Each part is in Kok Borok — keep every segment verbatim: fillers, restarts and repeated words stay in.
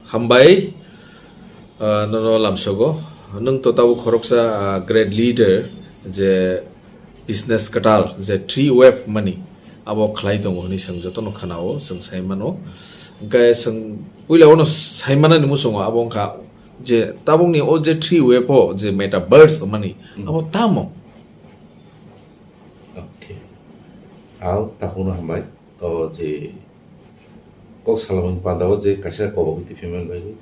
Hambai, ah, nono lamsogo. Nwng to tabuk khoroksa, ah, great leader, je business kwtal, je three wave mani, abo khlai tongo hwnwi chwng jotono khanao, chwng sai mano. Hwnkhe chwng puila ono sai manani muchungo abo wngkha je tabukni o je three wave o je metaverse mani, abo tamo? Okay. Ang takhukno hambai. O je kok salamani panda o je kaisa kobok twi phimani bagwi.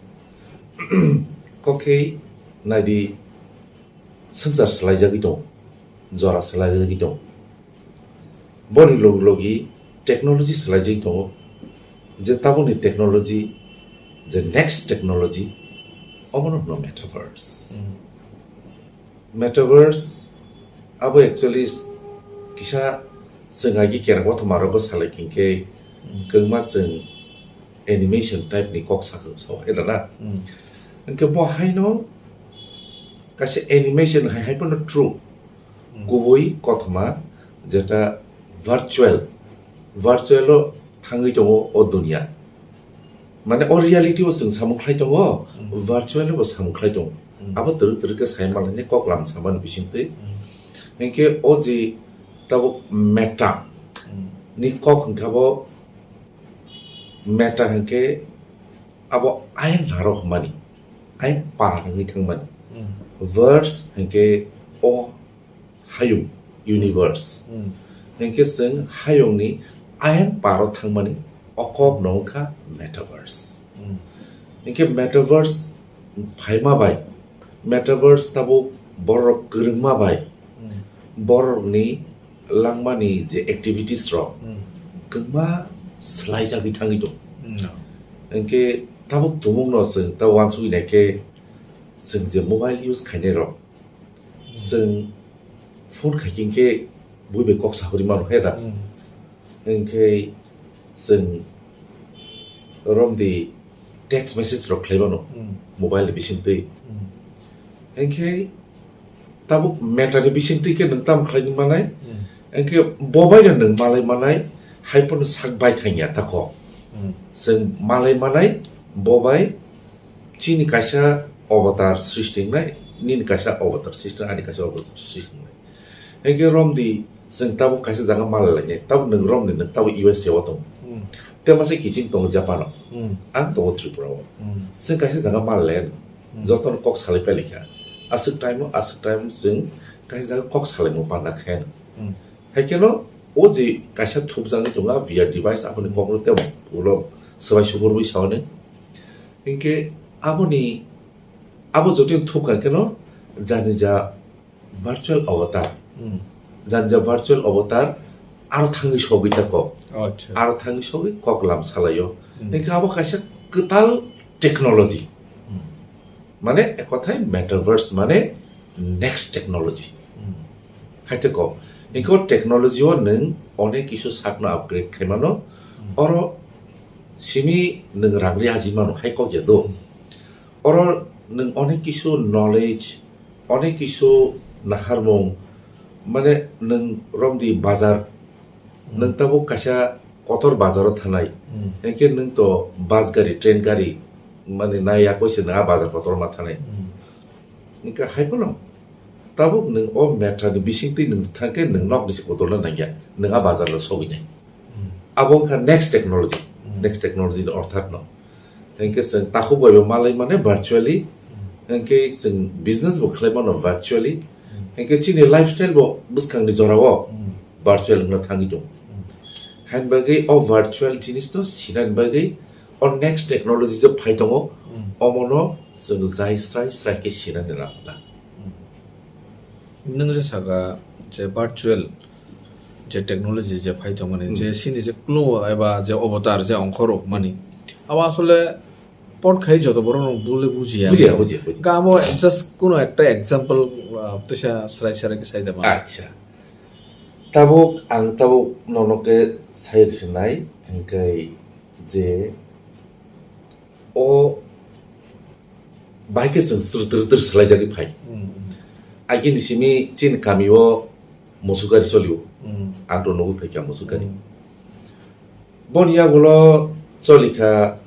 Kok khe naidi swngchar swlaijagwi tongo, jora swlaijagwi tongo. Boni logi logi technology swlaijagwi tongo. Je tabukni technology, je next technology, omono hwno metaverse. Metaverse abo actually kisa chwng agi kereng kothoma rogo salai hinkhe kwbangma chwng animation type ni kok sakha sao hai da na. Hinkhe bo haino kaisa animation hai hai phano true. Kubui kothoma jeta virtual, virtual o thangwi tongo o dunia. Mane o reality o chwng samung khlai tongo, virtual o bo samung khlai tongo. Abo twrwk twrwk khe sai manlaini kok lam samani bisingtwi. Hinkhe o je tabuk meta ni kok hinkhe abo meta hinkhe abo ayang narok hwnmani, ayang par wngwi thangmani. Verse hinkhe o hayung, universe. Hinkhe chwng hayungni ayang paro thangmani o kokno wngkha metaverse. Hinkhe metaverse phaima bai, metaverse tabuk borok kwrwngma bai, borokni langmani je activities rok kwbangma swlaijagwi thangwi tongo. Hinkhe tabuk tumungno chwng ta uansugwi naikhe chwng je mobile use khainai rok, chwng phone khai khe khe bui bai kok sahori mano he da. Hinkhe chwng romdi text message rok khlai mano mobile ni bisingtwi. Hinkhe tabuk meta ni bisingtwi khe nwng tamo khlai manai? Hinkhe bo bai no nwng malai manai, hai phano sak bai thangya tako. Chwng malai manai bo bai chini kaisa avatar srishti wngnai, nini kaisa avatar srishti wngnai, ani kaisa avatar srishti wngnai. Hinkhe romdi chwng tabuk kaisa jaga malai lainai, tabuk nwng romdi nwng tabuk U S A o tongo. Tei masa kiching tongo Japan o. Ang tongo Tripura o. Chwng kaisa jaga malai lainai. Jotono kok salai pailaikha. Aswk time o, aswk time o chwng kaisa jaga kok salaimung panda khaino. Haikheno o je kaisa thupjaknai tongo a V R device, aboni kokno tei ulo swbai sukurwi saoni. Hinkhe aboni, abo jotoni thupkha kheno jani ja virtual avatar. Jani ja virtual avatar aro thangwi sogwi ta kok. Aro thangwi sogwi kok lam salaio. Hinkhe abo kaisa kwtal technology. Mane ek kothai metaverse mane next technology. Hai te kok. Hinkhe o technology o nwng onek kisu sakno upgrade khai mano. Oro simi nwng rang ri aji mano hai kok ya do. Oro nwng onek kisu knowledge, onek kisu naharmung, mane nwng romdi bazar, nwng tabuk kaisa kotor bazaro thanai, hinkhe nwng to bus gari, train gari, mane nai yakoi se nwng a bazar kotor ma thanai. Hinkhe hai phano tabuk nwng o meta ni bisingtwi nwng thangkhe nwng nok ni se kotorna nangya, nwng a bazar lo sogwi nai. Abo wngkha next technology, next technology ni orthat no. Hinkhe chwng takhuk bai bo malai mane virtually, hinkhe chwng business bo khlai mano virtually, hinkhe chini lifestyle bo bwskang ni jora o virtual wngna thangwi tongo. Hain bagwi o virtual jinis no sinani bagwi o next technology je phai tongo, omono chwng jai srai srai khe sinani rang da. Nwng je saka je virtual je technology je phai tongmani, je sini je klo eba je avatar je ongkhoro mani, abo asole pot khai joto borok no bule bujiya. Bujiya, bujiya, bujiya. Ga abo just kuno ekta example, ah, teisa srai srai khe sai da mani. Acha. Tabuk ang tabuk nono khe sai rwsinai, hwnkhe je o bahai khe chwng srwtwrwtwr swlaijagwi phai. Agini simi chini kamio musuk gari cholio. Ang to nugwi phaikha musuk gari. Boni yagulo cholikha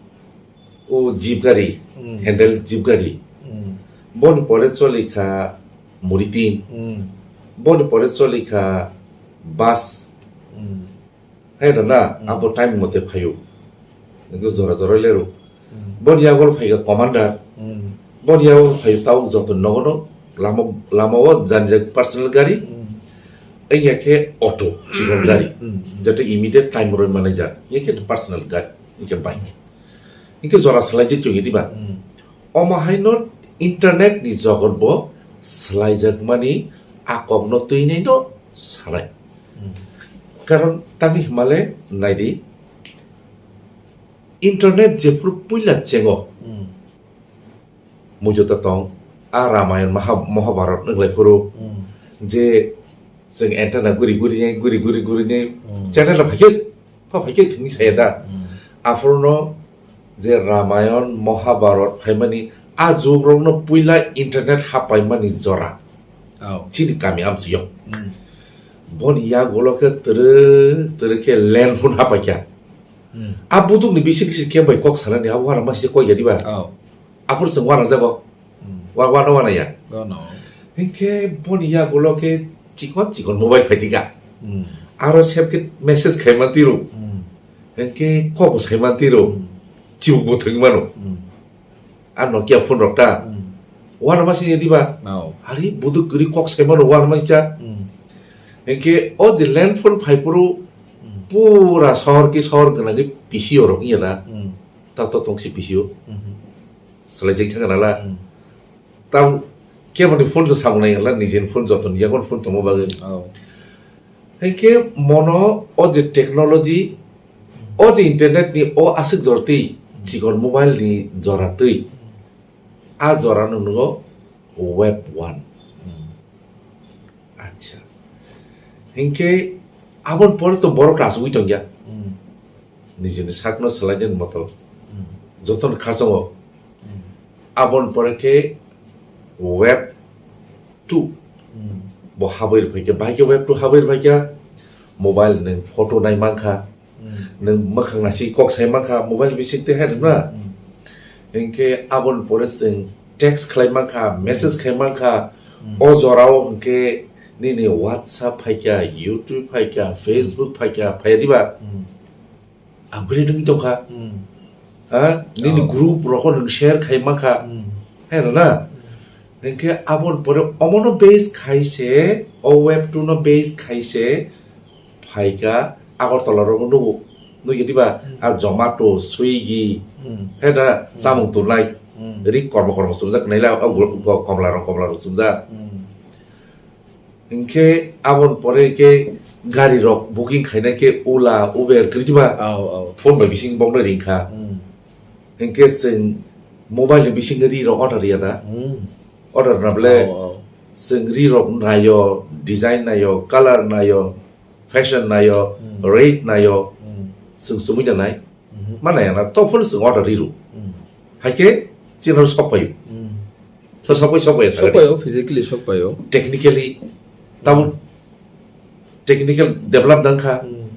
o jeep gari, Hmm. handle jeep gari. Hmm. Boni pore choli kha muri tin. Hmm. Boni pore choli kha bus. Hmm. Hai rana, Hmm. abo time mote phaio. Nokhe jora jora lero. Hmm. Boni yago phai kha commander. Hmm. Boni yago phai tao joto nogono lama, lama o janjak personal gari. Hmm. Engya khe auto, chikon gari. Hmm. Jate immediate time roi manai jak. Engya khe personal gari, engya khe bike. Engya khe jora salai je chungi diba. Hmm. Omo haino internet ni jogot bo salai jak mani a kok no twi nai no sanai. Hmm. Karon tani himale nai di. Internet jephuru puila chengo. Hmm. Muijo ta tong, a Ramayan Maha-, Mahabharat wng lai phuru Hmm. je chwng antenna guri guri nai, guri guri guri nai Hmm. channel rok phaikhe, pha phaikhe hinwi saya da. Hmm. Aphuru no je Ramayan Mahabharat phaimani a jug rok no puila internet hapaimani jora. Oh. Chini kami amsio. Hmm. Boni yagulo khe twrwk twrwk khe land phone hapaikha. Hmm. A budukni bising kisi khe bai kok sanani, a uanama se kok ya diba? Oh. Aphuru chwng uanajago. Hmm. Wa-, uana uanaya. Uana. Hinkhe boni yagulo khe chikon chikon mobile phaidika. Hmm. Aro sep khe message khaima tiro. Hmm. Hinkhe kok bo saima tiro. Hmm. Chibuk bo thwngmano. Hmm. A Nokia phone rok ta. Hmm. Uanama se ya diba? Oh. Hari buduk kwrwi kok saimano uanama cha. Hmm. Hinkhe o je land phone phaipuru Hmm. pura sohor ki sohor gwnangwi P C O rok wngya na. Hmm. Tato tongsi P C O. Mhm. Salai jeng thangna la. Hmm. Tam keboni phone se samung nai la, nijeni phone joto ni yakon phone tongmo bagwi. Oh. Hinkhe mono o je technology, o je internet ni o aswk jorti, chikon mobile ni jora twi. A jora no nugo web one. Hmm. Acha. Hinkhe abon pore to borok asugwi tongya. Hmm. Nijini sakno swlainani moto. Hmm. Jotono khachongo. Hmm. Abon pore khe web two. Hmm. Bo habwi rwphaikha. Bahai khe web two habwi rwphaikha. Mobile nwng photo nai mankha. Hmm. Nwng mwkhang nasi kok sai mankha. Mobile bising twi hai rwna. Hmm. Hinkhe abon pore chwng text khlai mankha, message khai mankha. Hmm. O jorao hinkhe nini WhatsApp phaikha, YouTube phaikha, Facebook phaikha, phaiya diba? Hmm. Upgrade wngwi tongkha. Hmm. Ha? Nini Oh. group rokho nwng share khai mankha. Hmm. Hai rwna? Hmm. Hinkhe aboni pore omono base khai se, o web two no base khai se phaikha Agartala rogo nugo. Nugya diba? Hmm. A Zomato, Swiggy, Hmm. hai da, Hmm. chamung turnai. Hmm. Ri kormo kormo sumjak naila, o Hmm. go-, go-, komla rok, komla rok sumjak. Hmm. Hinkhe aboni pore khe gari rok booking khainai khe Ola, Uber kwrwi diba? Oh, oh. Phone bai bising bokno ringkha. Hmm. Hinkhe chwng mobile ni bising ri rok order ya da? Hmm. Order na bole Oh, oh. chwng ri rok nayo, design nayo, color nayo, fashion nayo, Hmm. rate nayo, Hmm. chwng sumui da nai? Mhm. Ma nai na, to phone chwng order ri ru. Hmm. Hai khe chini oro sok paio. Hmm. So sok pai, sok paio, Sok paio, physically sok paio. Technically, tamo Hmm. technical develop dang kha. Hmm.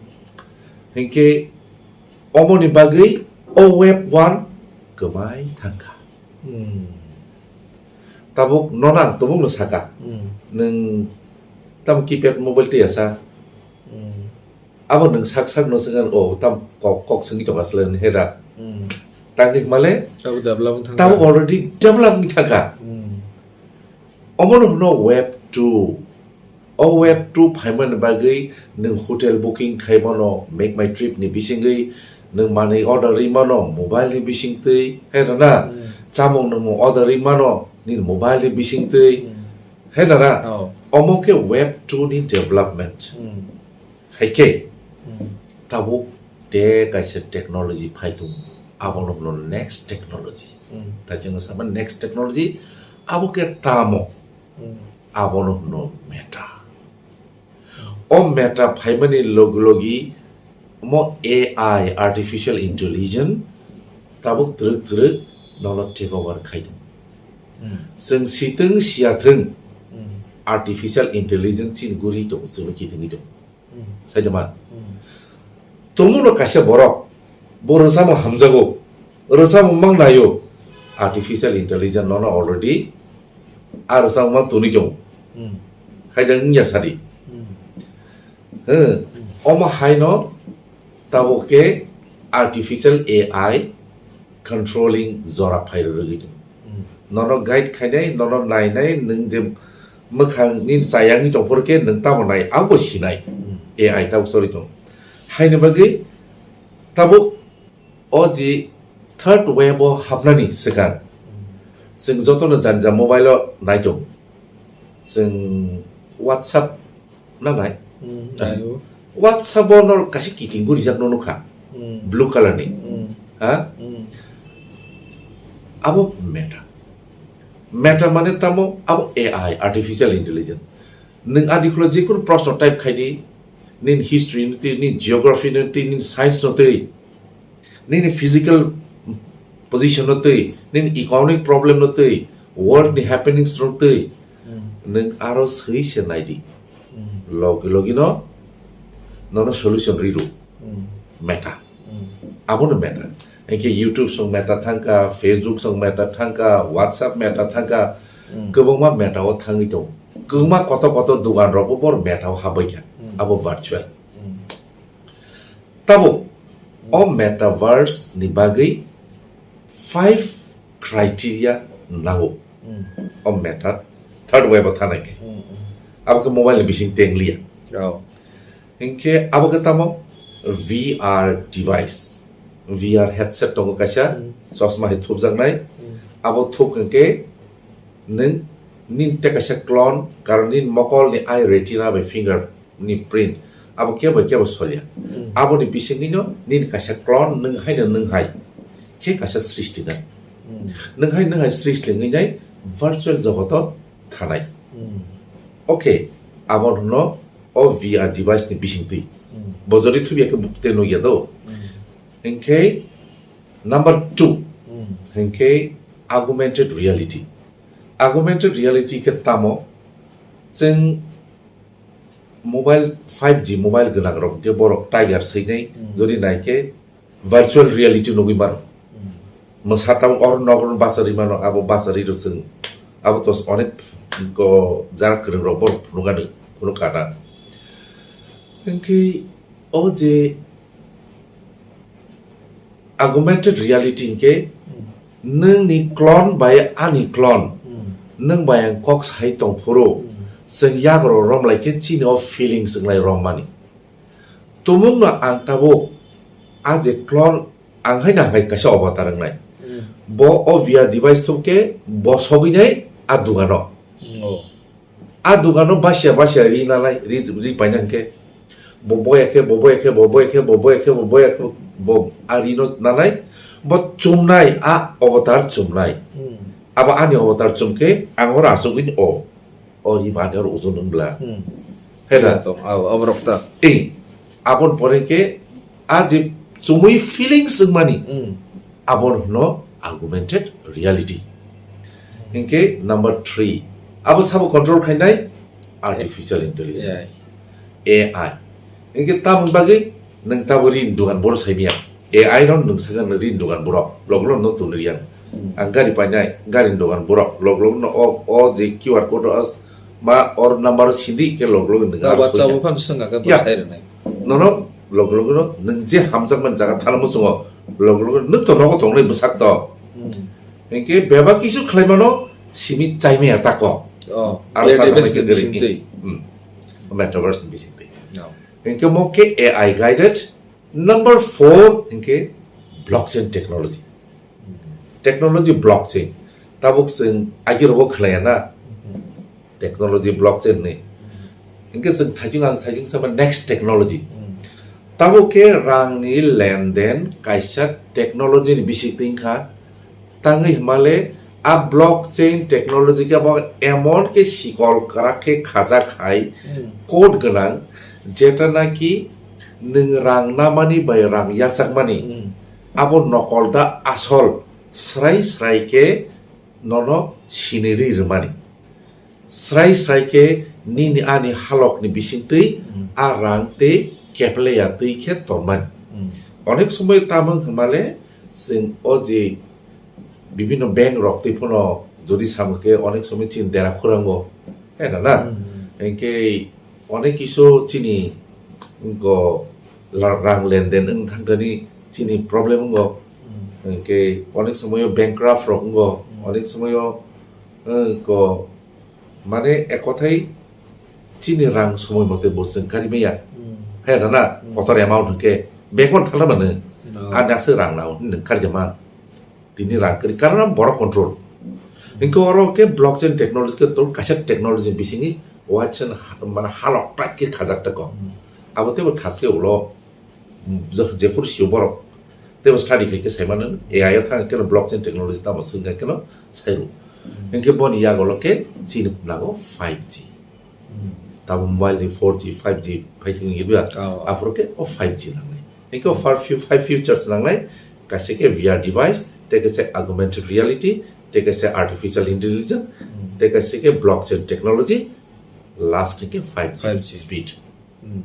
Hinkhe omoni bagwi o web one kwmai thang kha. Hmm. Tabuk nono ang tabukno saka. Hmm. Nwng tamo keypad mobile twi asa. Hmm. Abo nwng sak sak no swngan, o tam kok, kok swngwi tongkha swlai hwnwi heda. Hmm. Tangni hwnmale Tabuk develop wng thangkha. Tabuk already develop wng thangkha. Hmm. Omono hwno web two. O web two phaimani bagwi nwng hotel booking khai mano, Make My Trip ni bisingwi, nwng manwi order ri mano mobile ni bisingtwi, hai rwna? Hmm. Chamung nwng order ri mano nini mobile ni bisingtwi, Hmm. hai rwna? Oh. Omo khe web two ni development. Hmm. Hai khe Hmm. tabuk tei kaisa technology phai tongo, abono hwno next technology. Hmm. Tai chwng sama next technology, abo khe tamo? Hmm. Abono hwno Meta. O Meta phaimani logi logi mo A I, artificial intelligence, tabuk twrwk twrwk nono take over khai tongo. Hmm. Chwng sitwng siyathwng, Hmm. artificial intelligence chini guri tongo, chwngno kithingwi tongo. Hmm. Saitama. Hmm. Tongmungno kaisa borok, bo rwchapmung hamjago, Rwchapmung mang naio, artificial intelligence nono already a rwchapmung tuni tongo. Hmm. Haida wngya sadi. Hmm. He, omo haino tabuk khe artificial A I controlling jora phai rwgwi tongo. Hmm. Nono guide khainai, nono nainai, nwng je mwkhang ni chayang ni tongphor khe nwng tamo nai, abo sinai. Hmm. A I tabuk choli tongo. Haini bagwi tabuk o je third wave o hapnani swkang, chwng jotono jani ja mobile o naitok, chwng WhatsApp na nai? Hmm, naio. WhatsApp o nor kaisa kiting guri jak no nukha, hmm, blue color ni. Hmm. Ha? Hmm. Abo Meta. Meta mane tamo abo A I, artificial intelligence. Nwng a dikhulo jekunu proshno type khai di, nini history no twi, nini geography no twi, nini science no twi, nini physical position no twi, nini economic problem no twi, world ni happenings no twi, hmm, nwng aro swi se nai di. Hmm. Logi logi no nono solution ri rw. Hmm. Meta. Hmm. Abono Meta. Hinkhe YouTube song Meta thangkha, Facebook song Meta thangkha, WhatsApp Meta thangkha, hmm, kwbangma Meta o thangwi tongo. Kwbangma kotor kotor dogan rokbo bor Meta o habwi kha. Hmm. Abo virtual. Hmm. Tabuk o metaverse ni bagwi five criteria nango. Hmm. O meta third wave o thanai khe. Hmm, hmm. Abo khe mobile ni bising tengliya. Oh. Hinkhe abo khe tamo V R device, V R headset tongo kaisa, hmm, chosma hai thupjaknai. Hmm. Abo thup hinkhe nwng nini tei kaisa clone, karon nini mokol ni eye retina bai finger ni print abo kebo kebo solia. Hmm. Aboni bisingwino nini kaisa clone nwng haino nwng hai khe kaisa srishti nai. Hmm. Nwng hai nwng hai srishti wngwi nai virtual jogoto thanai. Hmm. Okay, abo hwno o V R device ni bisingtwi. Hmm. Bojori thubya khe bukte nukya do. Hmm. Hinkhe number two, hmm, hinkhe augmented reality. Augmented reality khe tamo? Chwng mobile, five G mobile gwnang rok khe borok tiger seinai, hmm, jodi nai khe virtual reality nugwi mano. Hmm. Mwsa tamo oro nogo bachari mano, abo bachari rok chwng abo to onek ko jaga kwrwng rok borok phunukani, phunuk kana. Hinkhe o je augmented reality hinkhe, hmm, nwng ni clone bai ani clone, hmm, nwng bai ang kok sai tong phuru, hmm, chwng yago rok rom lai khe chini o feelings wnglai rom mani. Tumung no ang tabuk a je clone ang hai nang hai kaisa avatar wngnai. Hmm. Bo o V R device thuk khe bo sogwi nai a dugano. Oh. A dugano basia basia ri nanai, ri, ri paina hwnkhe bo boya khe, bo boya khe, bo boya khe, bo boya khe, bo boya khe, bo a rino nanai, bo chumnai, a avatar chumnai. Hmm. Abo ani avatar chumkhe ang oro achugwi o, o ri mani oro ojon wng bla. Hmm. Hai na? Tong, abo, abo rok ta. Ei, aboni pore khe a je chumui feelings wngmani, hmm, abo hwno augmented reality. Hinkhe number three, abo sabo control khainai artificial intelligence, A I. A I. Hinkhe tamoni bagwi nwng tabo rini dogan boro saimanya. A I no nwng sakha nwng rini dogan borok, log log no twnwi yang. Hmm. Ang gari painai, gari ni dogan borok, log log no o, o je Q R code o ma or number o sindi khe log log nwng. Ba aro WhatsApp soikha. O phan swngkha khe, ya, bwsai rwnai. Nono log log no nwng je hamjakmani jaga thana muchungo, log log no nwng to nogo tongnai bwsak to. Hmm. Hinkhe bebak kisu khlaimano simi chaimaya tako. Oh, aro metaverse sajak ni bisingtwi. Hmm. Metaverse ni bisingtwi. No. Hinkhe mo khe A I guided. Number four hinkhe blockchain technology. Hmm. Technology blockchain. Tabuk chwng agirogo khlaiya na? Hmm. Technology blockchain ni. Hinkhe chwng thaising ang thaising sama next technology. Hmm. Tabuk khe rangni lenden kaisa technology ni bisingtwi wngkha. Tangwi hwnmale a blockchain technology khe bo emon khe sikol kwrak khe khajak hai, hmm, code gwnang, jeta naki nwng rang namani bai rang yachakmani, hmm, abo nokol da asol srai srai khe nono sinirwi rwmani. Srai srai khe nini ani halokni bisingtwi, hmm, a rang tei keple ya twi khe tongmani. Hmm. Onek somoi tamo hwnmale Chwng o je bibinno bank rok twi phano jodi samung khe onek somoi chini dera khurang o, hai na na? Hmm. Hinkhe onek kisu chini go la-, rang lenden wng thangkani chini problem wngo. Hmm. Hinkhe onek somoi o bankrupt rok wngo, Hmm. onek somoi o, eh, go Mane ek kothai chini rang somoi mote bo chwng kari maya. Hmm. Hai rana Hmm. kotor amount hwnkhe bank o thangna mano. No. Ani aswk rang nao hinwi kari man. Tini rang kari karna borok control. Hinkhe oro khe blockchain technology khe tol kaisa technology bisingwi watch and ha-, mane halok type khe khajak ta kok. Hmm. Abo teibo thaske ulo je-, jephuru sio borok teibo study khai khe sai mano, A I o thang khe blockchain technology tamo swng khe no sai rw. Hinkhe boni yago lo khe chini nango five G. Hmm. Tamo mobile ni four G, five G phai thwng ye dua. Oh. Aphuru khe o five G nangnai. Hinkhe o far fu-, five futures nangnai. Kaisa khe V R device, tei kaisa augmented reality, tei kaisa artificial intelligence, Hmm. tei kaisa khe blockchain technology, last khe five G Five G. speed. Hmm.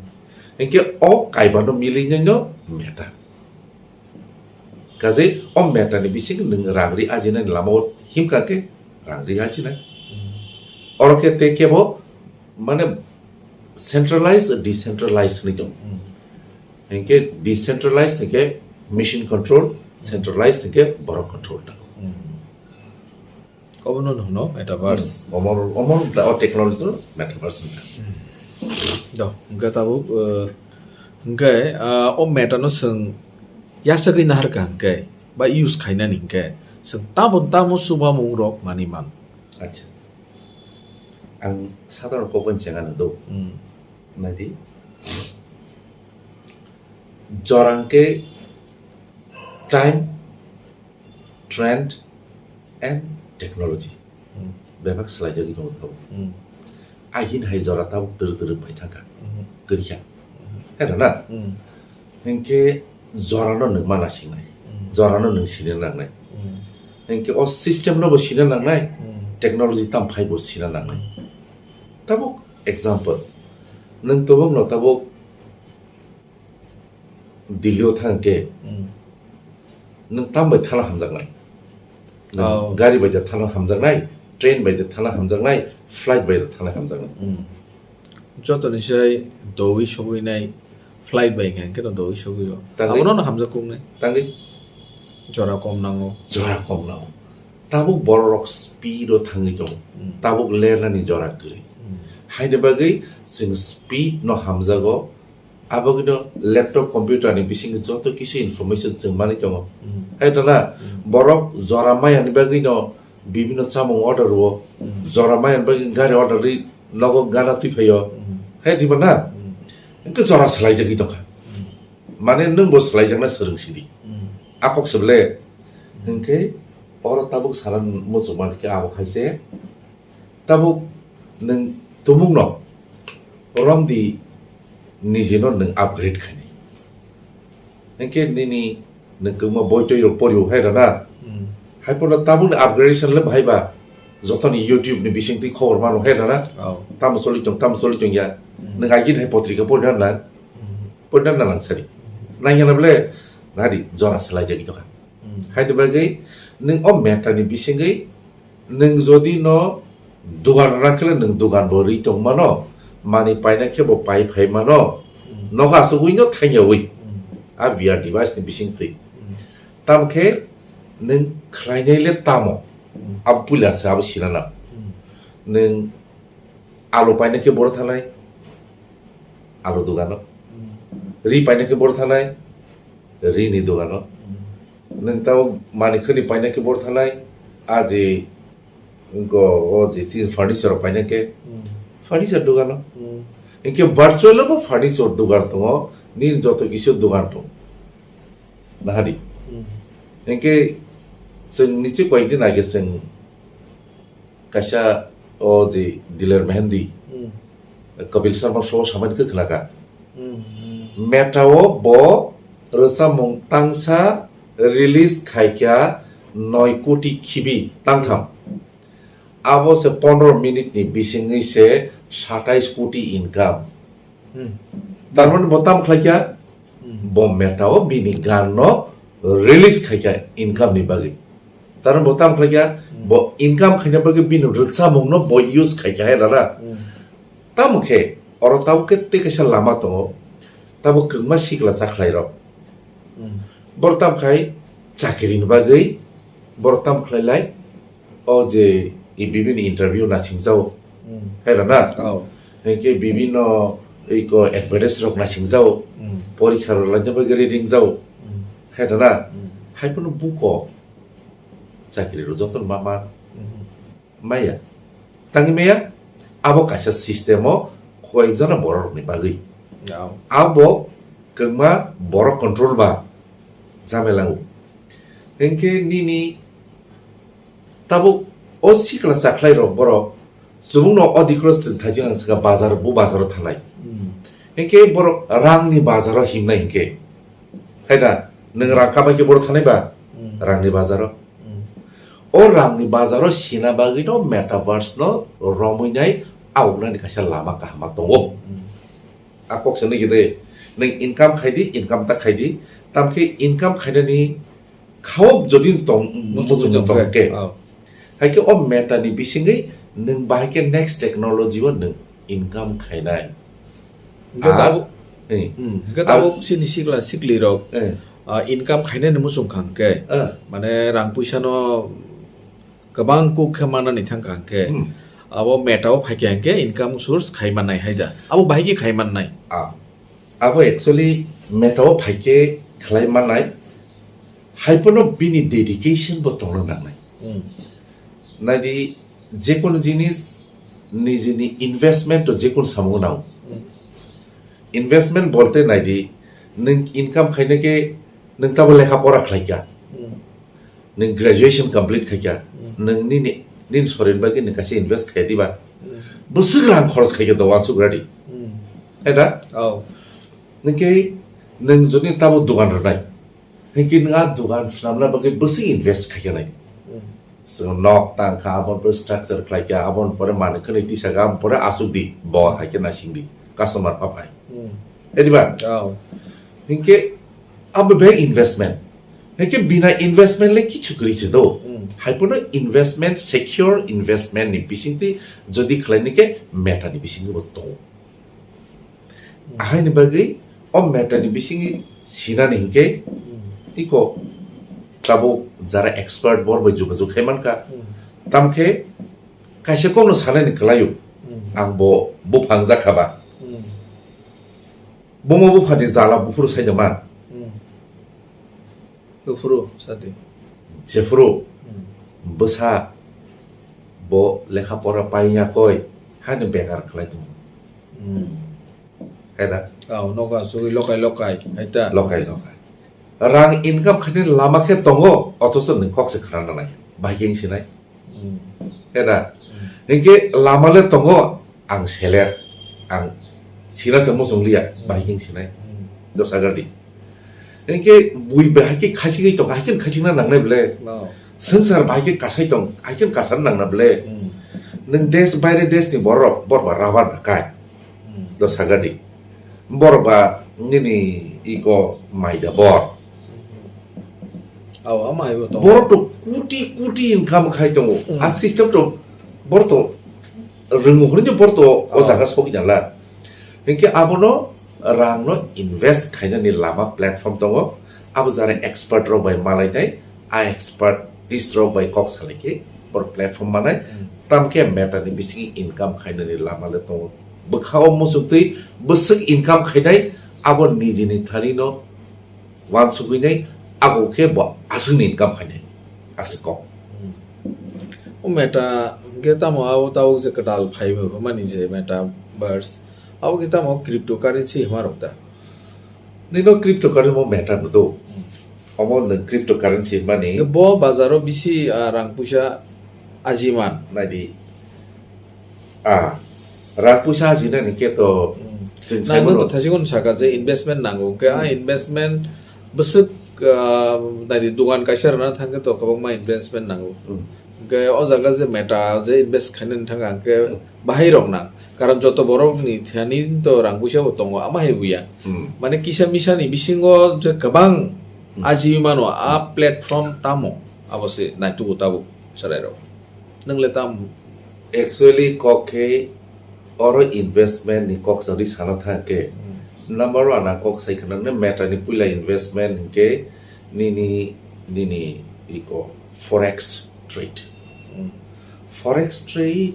Hinkhe o kaibano milwino Meta. Kaje o Meta ni bisingo nwng rang ri ajinani lama o himkha khe rang ri ajinai. Hmm. Oro khe tei kebo mane centralized, decentralized hinwi tong. Hmm. Hinkhe decentralized hinkhe machine control, centralized hinkhe borok control tong. Hmm. Obono hwno metaverse. Hmm, omo, omo, o technology no metaverse hwnkha. Do, hwnkhe tabuk, eh, hwnkhe, ah, o meta no chwng yachagwi naharkha hwnkhe, ba use khainani hwnkhe, chwng tamo tamo chubamung rok manwi man. Acha. Ang sadharon kok bai chengano do. Hmm. Naidi. Jora hwnkhe time, trend and technology. Hmm. Bebak swlaijagwi tongo tabuk. Hmm. Agini hai jora tabuk twrwk twrwk bai thangkha. Hmm. Kwrwikha. Hmm. Hai rw na? Hmm. Hinkhe jorano nwng ma nasingnai. Hmm. Jorano nwng sina nangnai. Hmm. Hinkhe o system no bo sina nangnai. Hmm. Technology tam phai bo sina nangnai. Hmm. Tabuk example. Nwng tabuk no tabuk Delhi o thang khe Hmm. nwng tam bai thana hamjaknai. Nwng Oh. gari bai da thana hamjaknai, train bai da thana hamjaknai, flight bai da thana hamjaknai. Hmm. Joto ni sai dowi sogwi nai flight bai hwnkhe no dowi sogwi o. Tangwi. Abono no hamjak kok nai. Tangwi. Jora kom nango. Jora kom nango. Tabuk borok rok speed o thangwi tongo. Hmm. Tabuk lernani jora kwrwi. Hmm. Haini bagwi chwng speed no hamjago. Abogino laptop, computer ni bisingo joto kisu information chwng manwi tongo. Hmm. Hai to na, Hmm. borok jora maya ni bagwino bibinno chamung order rwo, Hmm. jora maya ni bagwi gari order rwi nogo gana twi phaio. Hmm. Hai diba na? Hmm. Hwnkhe jora swlaijagwi tongkha. Hmm. Mane nwng bo swlaijakna swrwng sidi. Hmm. Akok se bele. Hmm. Hwnkhe oro tabuk sana muchungmani khe abo hai se. Tabuk nwng tumungno romdi nijino nwng upgrade khainai. Hinkhe nini nwng kwbangma boi toi rok porio hai rana. Hmm. Hai phano tabukni upgradation le bahai ba jotoni YouTube ni bisingtwi khobor mano hai rana. Oh. Tamo choli tong, tamo choli tong ya. Hmm. Nwng agini hai potrika porina nang. Hmm. Porina nang sari. Nang yana bole nadi jora swlaijagwi tongkha. Hmm. Haini bagwi nwng o Meta ni bisingwi nwng jodi no dugan rwna khe nwng dugan bo rwi tong mano, manwi paina khe bo pai phai mano, Hmm. nogo asugwi no thangyawi Hmm. a V R device ni bisingtwi. Hmm. Tamo khe nwng khlainai le tamo Hmm. abo puila se abo sinana. Hmm. Nwng Alu paina khe boro thanai, alu dogano. Hmm. Ri paina khe boro thanai, ri ni dogano. Hmm. Nwng tamo manwi khani paina khe boro thanai, a je go, o je chini furniture paina khe Hmm. furniture dogano. Hmm. Hinkhe virtual bo furniture dogan tongo, nini joto kisa dogan tongo. Nahadi. Hmm. Hinkhe chwng niche koyekdin age chwng kaisa o je Diler Mehendi, Hmm. Kapil Sharma show samani khe khnakha. Hmm, hmm. Meta o bo rwchapmung tangsa release khaikha noi koti khibi tangtham. Abo se pondro minute ni bisingwi se satais koti income. Hmm. Tar mane bo tam khlaikha? Hmm. Bo Meta o bini gan no release khaikha income ni bagwi. Taron bo tam khlaikha, bo income khaina bagwi bini rwchapmung no bo use khaikha hai rana. Tamo khe oro tabuk khe tei kaisa lama tongo. Tabuk kwbangma sikla chakhlai rok. Borok tam khai chakri ni bagwi borok tam khlai lai. O je i bibini interview naising jao. Hai rana. Hengke bibino iko advertise rok naising jao. Porikha rok laina bagwi reading jao. Hai rana. Hai phano buko chakri rok joto ma ma maya. Tangwi maya, abo kaisa system o koyekjona borok rokni bagwi. Abo kwbangma borok control ba jamela o. Hengke nini tabuk o sikla chakhlai rok borok chubungno o dikoro chwng thaijak ang sakha bazar, bo bazaro thanai. Hengke borok rangni bazaro himnai hengke. Haida, nwng rang kamai khe borok thanai ba? Rangni bazaro. O rangni bazaro sina bagwi no metaverse no romwi nai aognani kaisa lama kahama tongo. A kok se nigi de, nwng income khai di, income ta khai di, tamkhe income khainani khao jodi tong, muchung tong khe. Hai khe o meta ni bisingwi nwng bahai khe next technology o nwng income khainai. Hingke tabuk, hingke tabuk chini sikla sikli rok income khainani muchung kha hingke, mane rang puisa no kwbang kuk khe manani thang kha hingke, abo meta o phaikha hingke income source khai mannai hai da, abo bahai khe khai mannai. Abo actually meta o phaikhe khlai mannai, hai phano bini dedication bo tongna nangnai. Naidi, jekunu jinis nijini investment to jekunu samungo nango. Investment bolte naidi, nwng income khaina khe nwng tabo lekha pora khlaikha. Nwng graduation complete khaikha, nwng nini, nini sorin bagwi nwng kaisa invest khai diba? Bwswk rang khoros khaikha do uansuk ready. Hai da? Nwng khe nwng jodi tabo dogan rwnai, hingke nwng a dogan swnamna bagwi bwswk invest khaikha nai. Chwng nok tang kha, aboni pore structure khlai kha, aboni pore manwi khwnwi tisa kha, aboni pore aswk di, bo hai khe naising di, customer pha phai. Ediba? Hingke abo be investment. Hingke bina investment le kichu kwrwi se do. Hai phano investment, secure investment ni bisingtwi jodi khlai ni khe meta ni bisingtwi bo tongo. Ahaini bagwi o meta ni bisingni sinani hinkhe iko tabuk jara expert bor bai jogajog khai mankha. Tamkhe kaisa kokno sanani kwlaio, ang bo buphang jakha ba. Bomo buphani jala buphuru saida man. Buphuru sadi. Jephuru bwsa bo lekha pora paiyakoi, haino bekar khlai tongo. Hai da? Aw, nogo asugwi lokai lokai, hai ta? Lokai lokai. Rang income khainani lama khe tongo, othocho nwng kok se khna nanai. Bahai khe wng sinai. Hai da? Hinkhe lama le tongo, ang seler, ang sina se muchung liya, bahai khe wng sinai. Dosa gadi. Hinkhe bui bahai khe khachigwi tong, hai khe khachigna nangnai ble. Swngchar bahai khe kasai tong, hai khe kasar nangna ble. Nwng desh, baire desh ni borok, borok ba rabar da kai. Do sagadi. Borok ba nini iko mai da bor. Aw, ama ibo tong. Borok to kuti kuti income khai tongo. A system to borok to rwngo hwnwi borok to o jaga sokya la. Hinkhe abono rangno invest khainani lama platform tongo. Abo jara expert rok bai malainai, a expertise rok bai kok salaikhe borok platform manai. Tamkhe meta ni bisingo income khainani lama le tongo. Bwkha o muchungtwi bwswk income khainai, abo nijini thani no uansugwinai, abo khe bo aswkni income khainai aswk kok. O meta hwnkhe tamo abo tabuk je kwtal phaibo hwnmani je metaverse, abo khe tamo cryptocurrency hwnma rok da? Nino cryptocurrency mo meta no do. Omo nwng cryptocurrency mani. Bo bazaro bisi, ah, rang puisa ajiman. Naidi. Ah, rang puisa ajinani khe to chwng sai mano. Nangno to thaisikon saka je investment nango. Khe a investment bwswk, ah, naidi dogan kaisa rwna thangkhe to kwbangma investment nango. Hwnkhe o jaga je meta je invest khainani thangkha hwnkhe bahai rok nang. Karon joto borok ni thani to rang puisa bo tongo, ama hai buya. Mane kisa misa ni bisingo je kwbang Ajiwi mano a platform tamo abo se naitugo tabuk chwrairok. Nwng le tamo? Actually, kok khe oro investment ni kok chari sana thang khe, number one ang kok sai khna ne Meta ni puila investment hinkhe nini, nini iko forex trade. Forex trade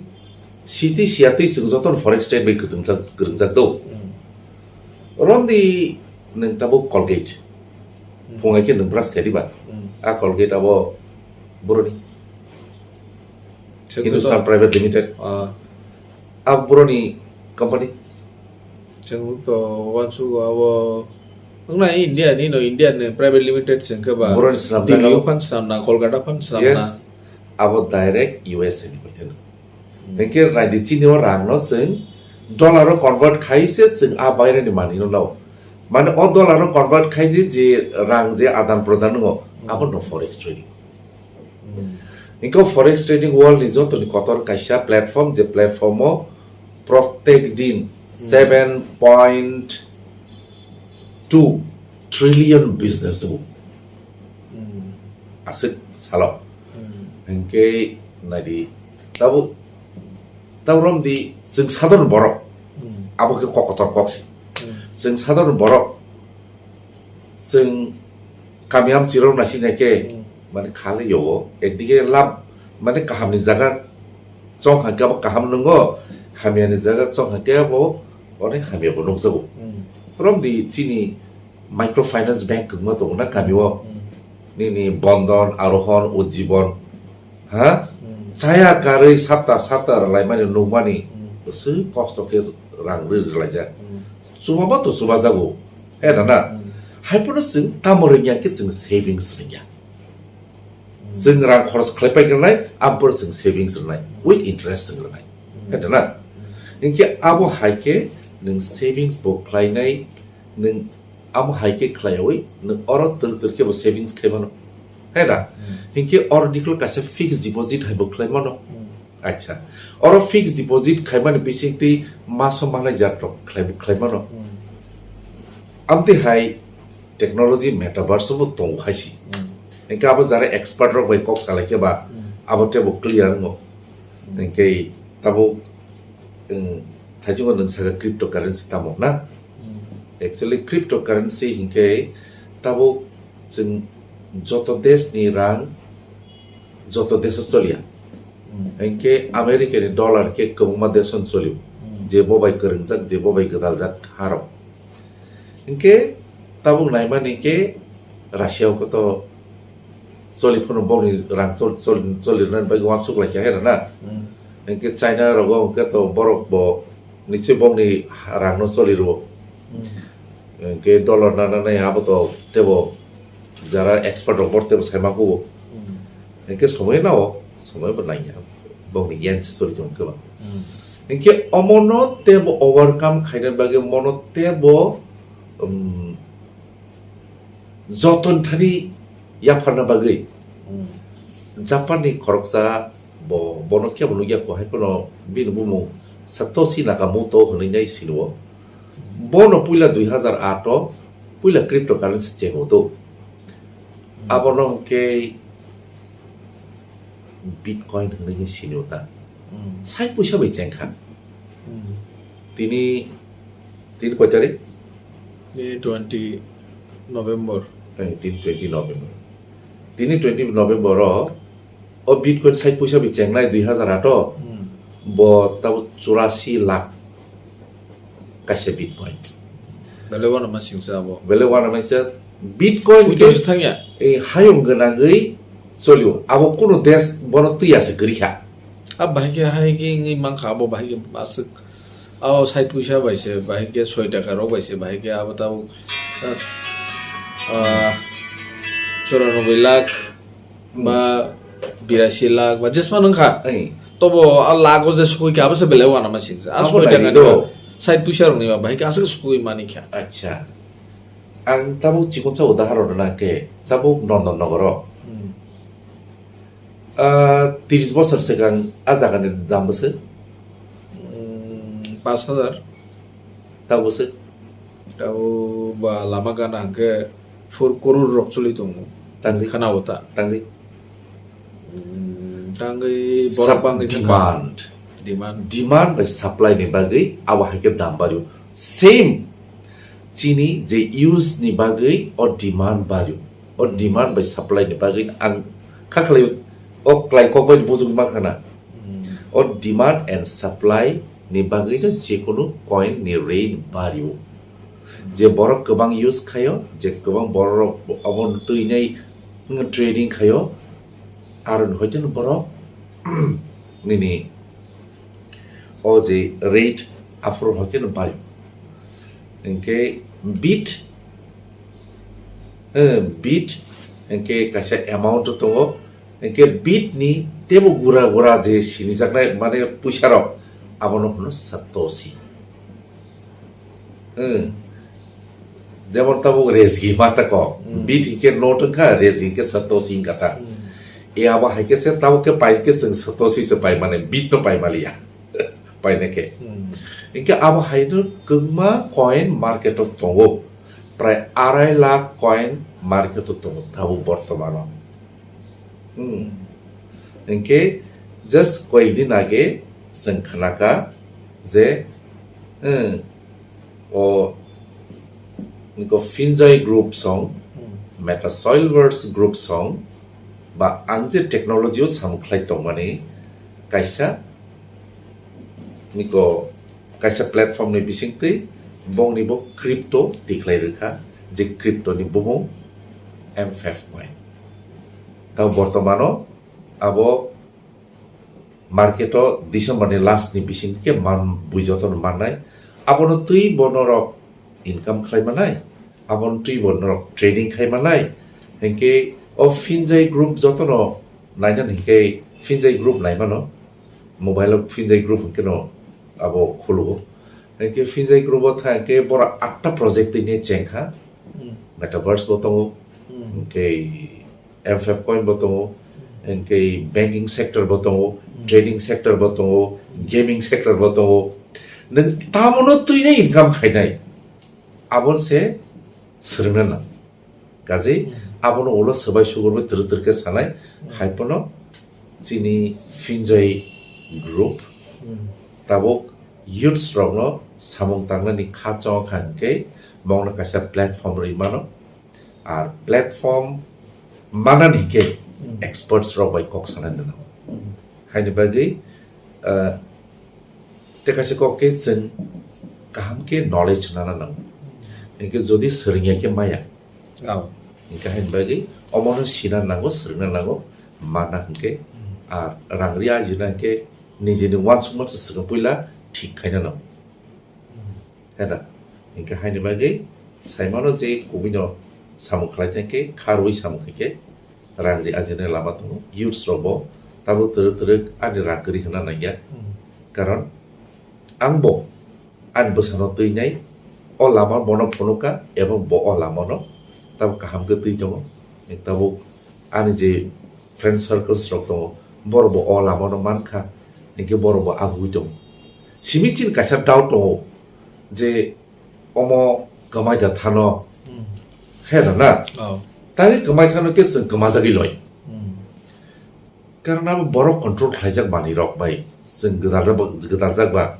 siti siatwi chwng jotono forex trade bai kwtwngjak, kwrwngjak do. Romdi nwng tabuk Colgate. Phungai khe nwng brush khai diba? A Colgate abo boroni. Hindustan Private Limited. Ah. A boroni company. Chwng to wansugo abo wngna India ni no, India ni private limited chwng khe ba. Boroni swnam Delhi o phan swnamna, Kolkata phan swnamna. Yes. Abo direct U S A ni koiteno. Hinkhe raidi chini o rang no chwng dollar o convert khai se chwng a bairani manwi no nao. Mane o dollar o convert khai di je rang je adan prodan no abo no forex trading. Hinkhe forex trading world ni joto ni kotor kaisa platform, je platform o protek din seven point two trillion business o aswk salo. Hinkhe naidi, tabuk, tabuk romdi chwng sadharwan borok, abo khe kok kotor kok se. Chwng sadharwan borok, chwng kami amchirok naising nai khe, mane kha le yo, ekdige lab, mane kaham ni jaga chong kha khe abo kaham nwngo, hamya ni jaga chong kha khe abo onek hamya bo nukjago. Romdi chini microfinance bank kwbangma tongo na kami o. Nini Bandhan, Arohan, Ujjibon. Ha? Chaya karwi sapta sapta rwlaimani nukmani bwswk kosto khe rang rwi rwlaijak. Chubama to chubajago. He da na? Haiphano chwng tamo rwngya khe chwng savings rwngya. Chwng rang khoros khlai pai rwnai, ampor chwng savings rwnai, with interest chwng rwnai. He da na? Hinkhe abo hai khe nwng savings bo khlainai, nwng amo hai khe khlaiwi nwng oro twrwk twrwk khe bo savings khai mano. He da? Hinkhe oro diklo kaisa fixed deposit hai bo khlai mano. Acha. Oro fixed deposit khaimani bisingtwi maso manai jat rok khlai, khlai mano. Amtwi hai technology metaverse bo tongo hai si. Hinkhe abo jara expert rok bai kok salai khe ba abo tebo clear wngo. Hinkhe tabuk, um, thaichungo nwng saka cryptocurrency tamo na? Actually cryptocurrency hinkhe tabuk chwng joto desh ni rang joto desh o choliya. Hinkhe America ni dollar khe kwbangma desh o choliyo. Je bo bai kwrwngjak, je bo bai gwdaljak harok. Hinkhe tabuk naimani khe Russia o khe to choli phano bokni rang chol-, chol-, choli rwnani bagwi uansuk lai kha hai rwna. Hinkhe China rogo hinkhe to borok bo nichoi bokni rang no choli rwo. Hinkhe dollar na na nai abo to tebo jara expert rok bor tebo sai ma kubo. Hinkhe somoi nao, somoi bo nangya. Bokni yen se choli tong khe ba. Hinkhe omono tebo overcome khaina bagwi mono tebo, um, joton thani yapharna bagwi Japan ni khoroksa bo, bono kebo nukya kho, hai phano bini bumung Satoshi Nakamoto hwnwi nai sinio. Bono puila dui hazar aat o puila cryptocurrency chengwi do. Abono hwnkhe Bitcoin hwnwi sinio ta. Sait puisa bai chengkha. Tini, tini koi tarik? Tini twenty November. Eh, tini twenty November. Tini twenty November o, o Bitcoin sait puisa bai chengnai dui hazar aat o, bo tabo churasi lakh kaisa Bitcoin. Belai uanama singsa abo. Belai uanama singsa Bitcoin ke thangya. Eh, hayung gwnangwi cholio. Abo kuno desh bono twiya se kwrwi kha. A bahai khe, hai khe wngwi mankha, abo bahai khe aswk. Abo sait puisa bai se, bahai khe soi taka rok bai se, bahai khe abo tabuk, ah, ah, choranobboi lakh ba birasi lakh ba jesma nung kha. Tobo a lakh o je sukui khe abo se belai uanama singsa. A soi taka ni ba, sait puisa rok ni ba, bahai khe aswk sukui mani kha. Acha. Ang tabuk chikonsa udaharon rwna khe, tabuk Nondon Nogoro. Ah, tris bosor swkang a jagani dam bwswk? Pas hazar. Tabo bwswk? Tabo ba lama gana hwnkhe four crore rok choli tongo. Tangwi. Khana o ta. Tangwi. Hmm, tangwi borok bangwi thangkha. Demand. Demand. Demand bai supply ni bagwi abo hai khe dam bario. Same chini je use ni bagwi o demand bario. O demand bai supply ni bagwi ang kha khlai o klai kok bai bujung ma khana. Hmm. O demand and supply ni bagwi no je kunu coin ni rate bario. Je borok kwbang use khaio, je kwbang borok obo twi nai trading khaio, aro hoite no borok nini o je rate aphuru hoite no bario. Hinkhe bit, eh, bit hinkhe kaisa amount tongo, hinkhe bit ni tebo gura gura je sinijaknai mane puisa rok abono hwno satoshi. Hmm. Jemon tabuk rezgi ma tako. Hmm. Bit hinkhe note wngkha, rezgi hinkhe satoshi wngkha ta. Hmm. E abo hai khe se tabuk khe pai khe chwng satoshi se pai mane bit no pai maliya. Paina khe. Hmm. Hinkhe abo hai no kwbangma coin market o tongo. Prai arai lakh coin market o tongo tabuk bortomano. Hmm. Hinkhe just koyekdin age chwng khnakha je, hmm, o niko Finjai Group song, hmm, Meta Soilworks Group song, ba ang je technology o samung khlai tongmani kaisa niko kaisa platform ni bisingtwi bongni bo crypto tikhlai rwkha, je crypto ni bumung M five coin. Tamo bortomano abo market o December ni last ni bising khe man bui jotono mannai. Abono twi bo norok income khlai manai, abono twi bo norok trading khai manai. Hinkhe o Finjai Group jotono naina hinkhe Finjai Group naimano, mobile o Finjai Group hinkhe no abo khulugo. Hinkhe Finjai Group o thang khe borok atta project twi ne chengkha. Hmm. Metaverse bo tongo, hmm, hinkhe M five coin bo tongo, hmm, hinkhe banking sector bo tongo, hmm, trading sector bo tongo, hmm, gaming sector bo tongo. Nwng tamono twi ne income khainai, abon se swrwngna nang. Kaje, hmm, abono ulo swbai sugurwi twrwk twrwk khe sanai, hmm, hai phano chini Finjai Group, hmm, tabuk youths rokno samung tangnani kha chongkha hinkhe bongno kaisa platform rwi mano. Ar platform manani hinkhe, hmm, experts rok bai kok sanai nango. Hmm. Haini bagwi, ah, tei kaisa kok khe chwng kaham khe knowledge nana nango. Hinkhe jodi swrwngya khe maya. Oh. Hinkhe haini bagwi omono sina nango, swrwngna nango, mana hinkhe, hmm, ar rang ri ajina hinkhe nijini uansukma se swkang puila thik khaina nango. Hmm. Heda, hinkhe haini bagwi saimano je kubui no samung khlai thangkhe, kha rwi samung khaikhe, rang ri ajina lama tongo, youths rok bo tabuk twrwk twrwk ani rang kwrwi hwnna nangya. Hmm. Karon ang bo ani bwsano twi nai, o lama bono phunukha, ebong bo o lamano tabuk kaham khe twi tongo. Tabuk ani je friend circles rok tongo, borok bo o lamano mankha, hinkhe borok bo agugwi tongo. Simi chini kaisa doubt tongo je omo kwmai da thano, hmm, he rw na? Oh. Tei kwmai thano khe chwng kwmajagwi loi. Hmm. Karon abo borok control khlaijak manwi rok bai chwng gwdaljakba, gwdaljak ba.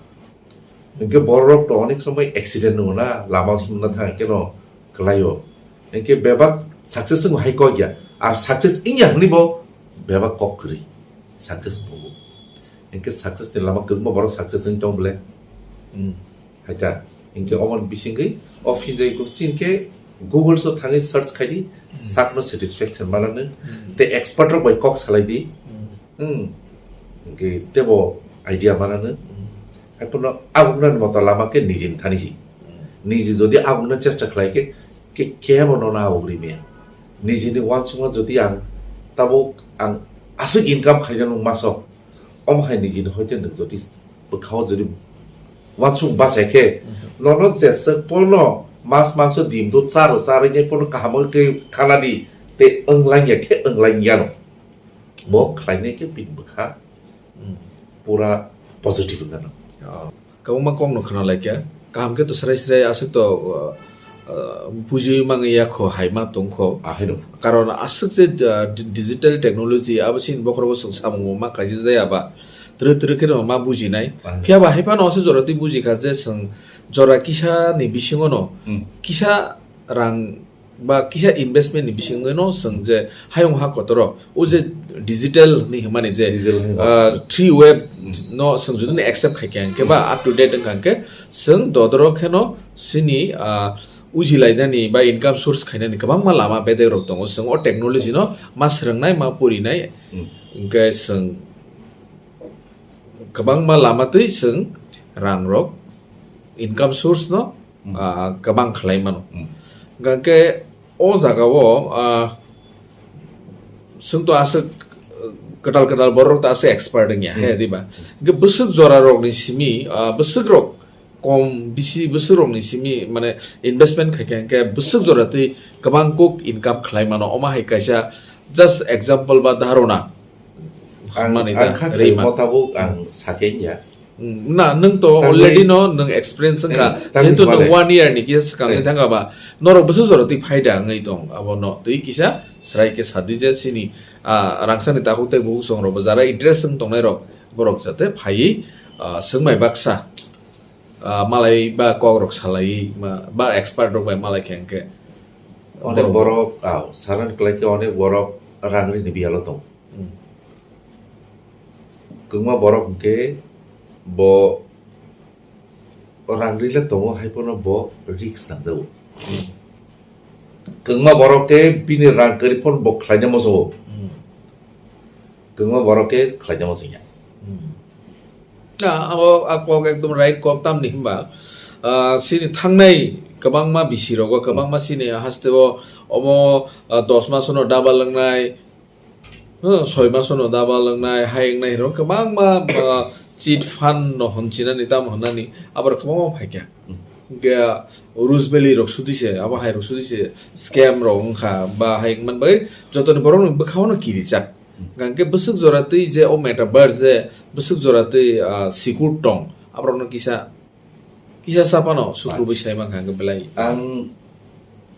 Hinkhe borok to onek somoi accident wngo na, lama himna thang khe no kwlaio. Hinkhe bebak success wng hai kok ya, ar success wngya hwnwi bo bebak kok kwrwi success phungo. Hinkhe success ni lama kwbangma borok success wng tong bole. Hmm. Haita, hinkhe omo bisingwi o Finjai Group chini khe Google so thangwi search khai di, hmm, sakno satisfaction mananw, hmm, tei expert rok bai kok salai di. Hmm. Hmm. Hinkhe tebo idea mananw. Hmm. Haiphano aguknani moto lama khe nijini thani si. Hmm. Niji jodi agukna chesta khlai khe, khe, kebo nono aguk ri maya. Nijini uansukma jodi ang tabuk ang aswk income khaina nung masok, omo hai nijini hoite nwng jodi bwkhao jodi uansuk bachai khe, mhm, nono jeswk pono mas mangso dim do charo, charwi nai pono kaham khe khana di, tei wng langya khe wng langyano. Bo khlainai khe bini bwkha, hmm, pura positive wngkha no. Oh. Kwbangma kok no khna lai kha. Kaham khe to srai srai aswk to, uh, ah, bujiwi mangya kho hai ma tong kho. Ahai no. Karon aswk je, ah, di-, digital technology abo sini bokhorogo chwng samung ma kaisa jaya ba. Twrwk twrwk kheno ma bujinai. Ahai. Phiya ba hai phano aswk jora twi bujikha je chwng jora kisa ni bisingo no Hmm. kisa rang ba kisa investment ni bisingo no chwng je hayung ha kotoro o je digital ni hwnmani je, Digital hwnmani. ah, three web Hmm. no chwng jodi ni accept khai kha hwnkhe ba up to date wngkha hwnkhe chwng dodoro kheno sini, ah, ujilainani ba income source khainani kwbangma lama bedek rok tongo. Chwng o technology no ma swrwngnai, ma purinai, Hmm. hwnkhe chwng kwbangma lama twi chwng rang rok income source no, Hmm. ah, kwbang khlai mano. Hmm. Hwnkhe o jaga o, ah, chwng to aswk, ah, kwtal kwtal borok to aswk expert wngya, Hmm. he, diba? Hwnkhe bwswk jora rok ni simi, ah, bwswk rok kom bisi bwswk rokni simi mane investment khai kha hwnkhe bwswk jora twi kwbang kuk income khlai mano. Omo hai kaisa just example ba dharona Ang, hwnmani ang ta kha rwi khlai man. Mo tabuk ang sakhe ya. Hmm, na, nwng to Tangwi- already no nwng experience wngkha. Hmm, tangwi Jehetu nwng hwnmale. One year ni kisa swkang Eh. Thangkha ba norok bwswk jora twi phaida wngwi tong abono twi kisa srai khe sadi je chini, ah, rangchakni takhuk tei bukhuk song rok bo jara interest wng tongnai rok borok jate phaiwi, ah, swngmai baksa. Ah, malai ba kok rok salai ma, ba expert rok bai malai khe hwnkhe Onek borok borok, ah, saran klai khe onek borok rang rini biyalo tong. Hmm. Kwbangma borok hwnkhe bo rang rile tongo, hai phano bo risk nangjago. Hmm. Kwbangma borok khe bini rang kwrwi phano bo khlaina muchungo. Hmm. Kwbangma borok khe khlaina muchungya. Hmm. Na, abo a kok ekdom right kok, tamni hwnba, ah, chini thangnai kwbangma bisi rogo, kwbangma chini haste o omo, ah, dos masono double wngnai, huh, soi masono double wngnai, hai wngnai hwnwi kwbangma, ah, cheat fund no hwnsinani, tamo hwnani, abo kwbangma phaikha. Hmm. Hwnkhe Rose Valley rok sudi se, abo hai rok sudi se scam rok wngkha, ba hai wngman bai jotoni borok ni bwkhao no kirijak. Hwnkhe bwswk jora twi je o metaverse je bwswk jora twi, ah, secure tong, aborokno kisa, kisa sa phano sukrubwi Acha. Sai mankha hwnkhe belai. Ang